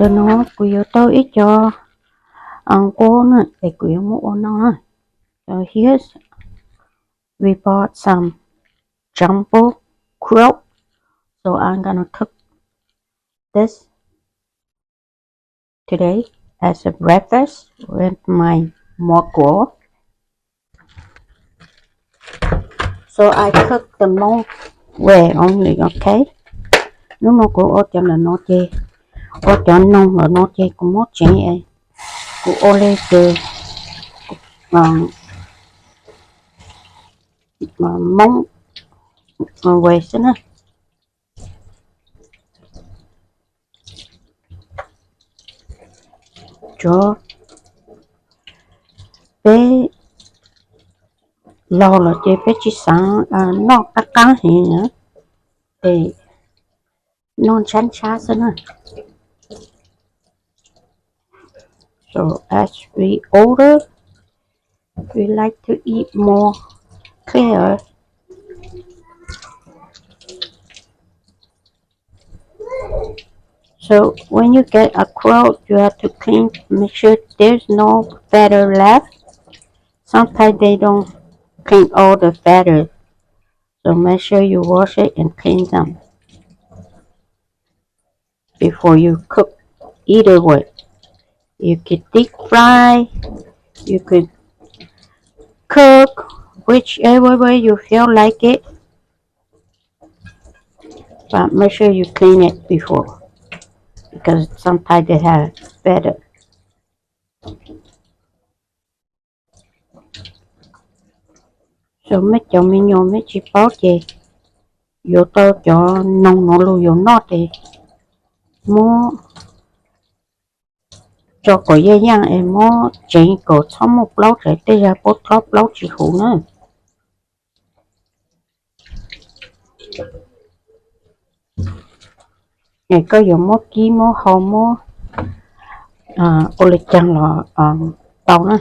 Ntawm no kuv yuav tau ib co nquab na es kuv yuav muab ua noj na. So here's, we bought some jumbo krill. So I'm gonna cook this today as a breakfast with my mokko. So I cook the mokko way only, okay? Hnub no kuv ua cov ntawm no ces, ua cov noog ntawm no ces kuv muab tsev, kuv ua li ces Hmoob way xwb na. Tsuav peb laug los ces peb tsis xav noj qab qab heev na, es noj ntshab ntshab xwb na. So as we older, we like to eat more clear. So when you get a krill, you have to clean, make sure there's no feather left. Sometimes they don't clean all the feathers. So make sure you wash it and clean them before you cook. Either way, you could deep fry, you could cook whichever way you feel like it, but make sure you clean it before because sometimes they have feather. So mej cov me nyuam mej tsis paub ces yuav tau cov noog no los yuav noj ces muab tso kom yaj yaj es muab tsev kom txhob muaj plaub tsam tej zag puab txhob plaub tsis huv na. Es koj yuav muab kib muab hau muab ua li caag los tau na.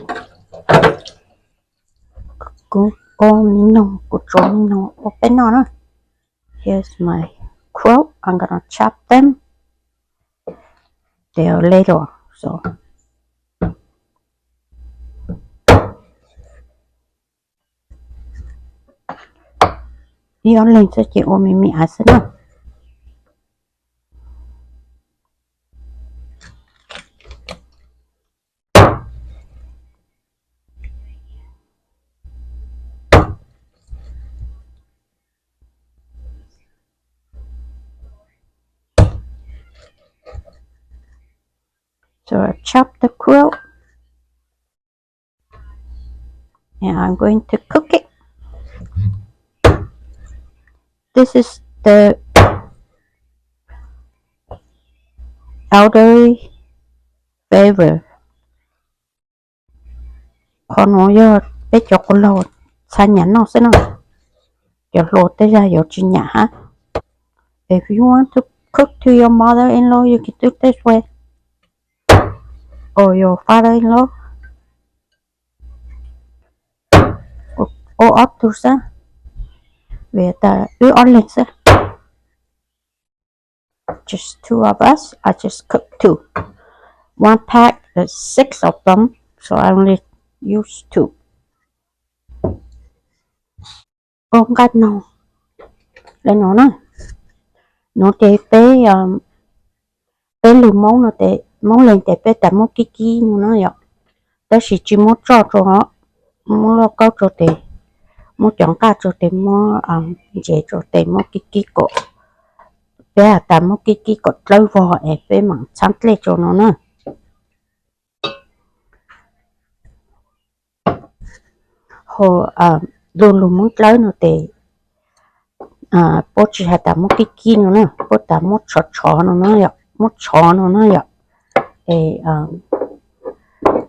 Kuv ua me noog, kuv tsuav me noog ua peb noj na. Here's my krill. I'm gonna chop them. They are little, so ib ob leeg xwb ces ua me me av xwb na. So I chop the krill and I'm going to cook it. This is the elderly favorite. Qhov no yog peb cov quas laug txha nyam noj xwb na. Cov hluas tej zag yuav tsis nyam hab. If you want to cook to your mother-in-law, you can do this way. Or your father-in-law. Ua ob tug xwb, vim tas wb ob leeg xwb. Just two of us, I just cook two. One pack is six of them, so I only use two. Ua nqaij noog li no na. Nuav ces peb, peb lug Moob no tes, Moob Leeg tes peb tas muab kib kib no na yom. Tab sis tsis muab tsoj rua, muab lauj kaub rua tes, muab cov nqaj rua tes, muab ntsev rua tes, muab kib kib kom, peb has tas muab kib kib kom dlawb vog es peb mam txhab dlej rua no na. Ho lug lug Moob dlawb no tes, puab tsis has tas muab kib kib no na, puab tas muab tshov tshov no na yom, muab tshov no na yom. Es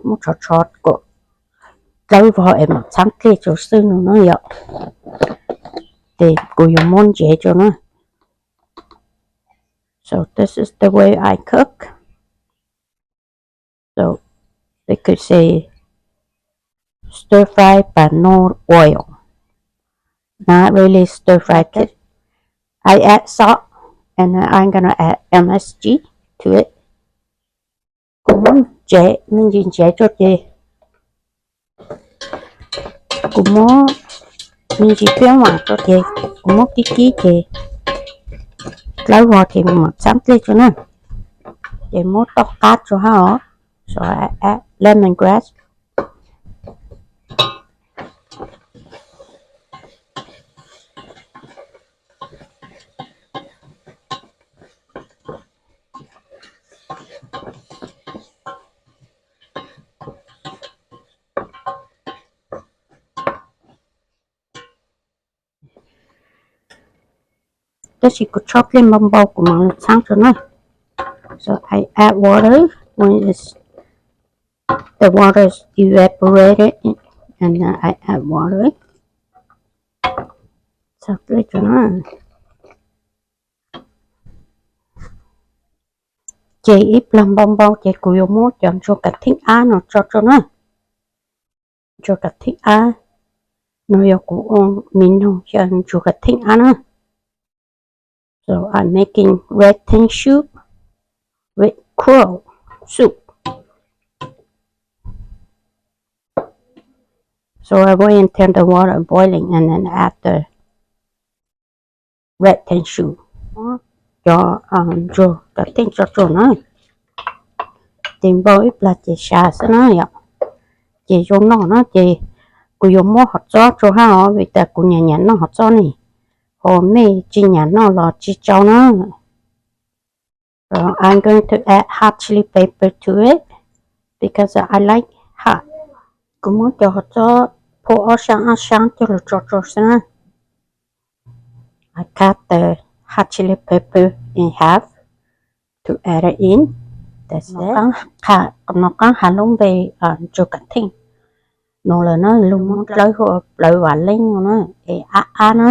muab tshov tshov kom dlawb vog es mam txhab dlej rua xwb no na yom. Tes kuv yuav muab ntsev rua na. So this is the way I cook. So they could say stir fry but no oil. Not really stir fry. I add salt and then I'm gonna add M S G to it. Ntsev, me ntsis ntsev rau ces kuv muab, me ntsis peb mam rau ces kuv muab kib kib ces dlawb vog ces mam txhab dlej rau na. Ces muab toj qab rau hab os, so I add lemon grass. Tab sis kuv tshob dlej npau npau kuv mam li txhab rau na. So I add water when it's, the water is evaporated and then I add water. Txhab dlej rau na. Ces ib plag npau npau ces kuv yuav muab cov ntsuag kav theej ab no tso rau na. Ntsuag kav theej ab no yog kuv ua mis noog xyaw ntsuag kav theej ab na. So I'm making red tape soup with crow soup. So I wait until the water boiling and then add the red tape soup. Cov ntsuag kav theej tso rau na. Ces npau ib plag ces sav xwb na yom. Ces zoo noj na ces kuv yuav muab hov txob rau hab os vim tas kuv nyiam nyiam noj hov txob ne. Ho mej tsis nyiam noj los tsis tsaus na. So I'm going to add hot chili pepper to it because I like hot. Kuv muab cov hov txob phua ob sab ob sab coj los tso rau xwb na. I cut the hot chili pepper in half to add it in. Qhov no qaab has lub npe ntsuag kav theej no lawm na, lug muab dlawb hu ua plawv vam leej no na, es ab ab na.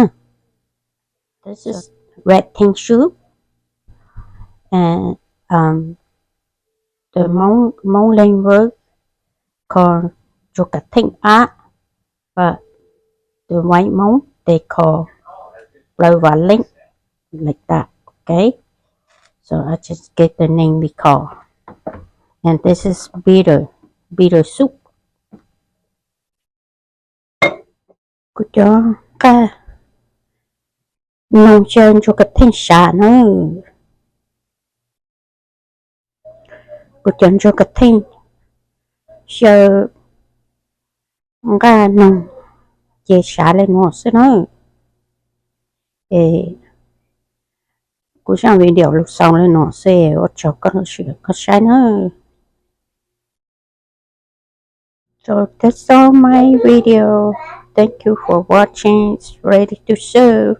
This is red tape soup and the Hmong language call ntsuag kav theej ab, but the white Hmong they call plawv vam leej like that, okay? So I just gave the name we call. And this is bitter, bitter soup. Kuv cov nqaj noog xyaw ntsuag kav theej sav na. Kuv cov ntsuag kav theej xyaw nqaj noog ces sav le nuav xwb na. Es kuv zaj video lug xaus le nuav xwb, ua tsaug koj lug sawv daws koj saib na. So that's all my video. Thank you for watching. It's ready to serve.